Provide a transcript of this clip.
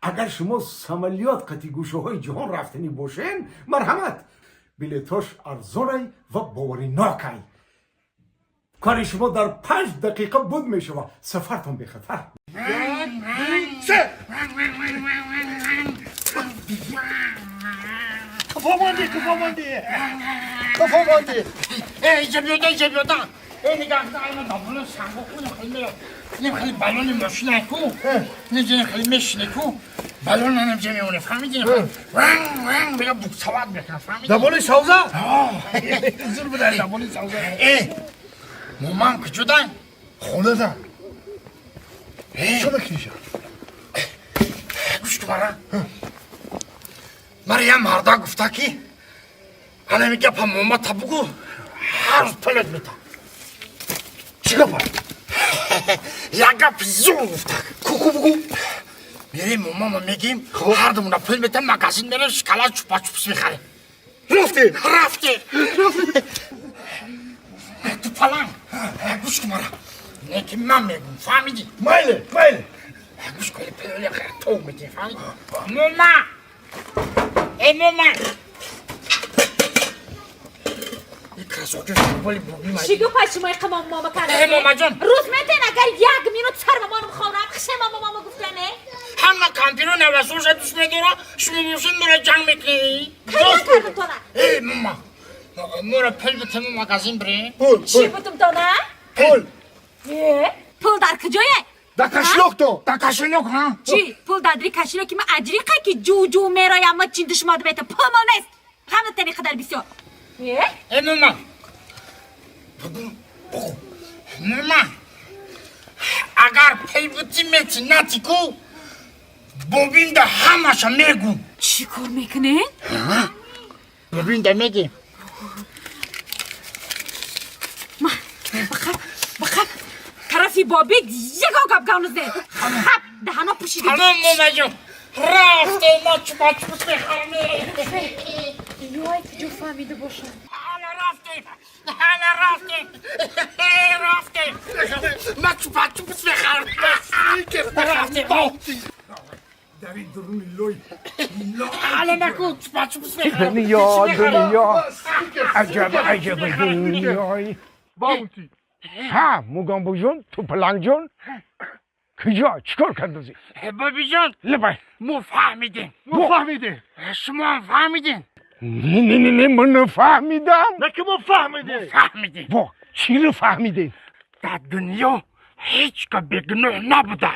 Агар шумо самолёт қати гӯшаҳои ҷаҳон рафтанӣ бошен, марҳамат, билетош арзонай ва боваринокай. Кори шумо дар 5 дақиқа буд мешавад, сафартон бехатар. Се. Қафо монди, қафо монди, қафо монди. Э, иҷа биёда, иҷа биёда. Э, нигаҳ кун, ай, ман даболо санго хунам хеле мерам. Нем хеле балони мошина ку. Неҷа хеле мешине ку. Балон нанам ҷа мемоне, фаҳмидӣ? Ванг ванг мега, буксовать мекунам, фаҳмидӣ? Даболи савза зур будай, даболи савза. Э, момам куҷодан? Хонада. Э. Чо мекуниша? Гӯш кун, мара. Мара як марда гуфта, ки ҳанами гапа момата бугу, ҳар рӯз пулет мета. Чӣ гапа? Як гапи зур гуфта. Куку, бугу. Мерем, момама мегим, ҳардумона пул мета, магазин мерем, шоколад, чупа-чупс мехарем. Рафтем. Рафтем. Ту паланг, гӯш кун мара, не ки ман мегум, фаҳмидӣ? Майле, майле. Гӯш кун, пуле тов метем, фаҳмидӣ? Мома, э, мома. Кроссовки футболи буби ма. Чӣ гапа шумо иқа мама карда? Э, мамаҷон. Рӯз метен, агар як минут сар мамонам хонам, хише мама мама гуфтане? Ҳама компютеру навасоша дӯст медора, шумо бошед, мора ҷанг мекунӣ. Кайян кардам тона? Э, мама, мора пул битему, магазин бирем. Пул. Чӣ бутум тона? Пул. Э, пул дар куҷое? Да кошелёк то. Да кошелёк, ҳа. Чӣ пул дадри кошелёк и ма аҷриқа, ки ҷӯ-ҷӯ мероям, ма чин душмад мета, пул мол нест. Ғам натани қадар бисёр. Э? Э, мама, бугу, бугу, мама, агар пул бити, мети, нати ку, бобинда ҳамаша мегум. Чӣ кор мекунед? Бобинда мегем. Ма бақаб, бақаб, тарафи бобид ягон гап гавнузе. Хап, даҳано пӯшиди. Тамом, момаҷон, рафте, ма чупа-чупс мехарам. Ёй, куҷо фаҳмида бошам? Ана рафтем, ана рафтем, рафтем, ма чупа-чупс мехарам, рафтем. Дари дуруни лой. Ала наку, чупа-чупс мехарам. Дунё, дунё, аҷаб, аҷаб дунёй. Баунти. Ҳа, мугамбуҷон, ту палангҷон, куҷо чикор кардозӣ? Бобиҷон. Лабай. Мо фаҳмидем. Мо фаҳмидем. Шумоам фаҳмидем? Не, не, не, не, ман нафаҳмидам. На ки мо фаҳмидем. Фаҳмидем. Во, чиро фаҳмидем? Дар дунё ҳеҷ ка бегуноҳ набуда.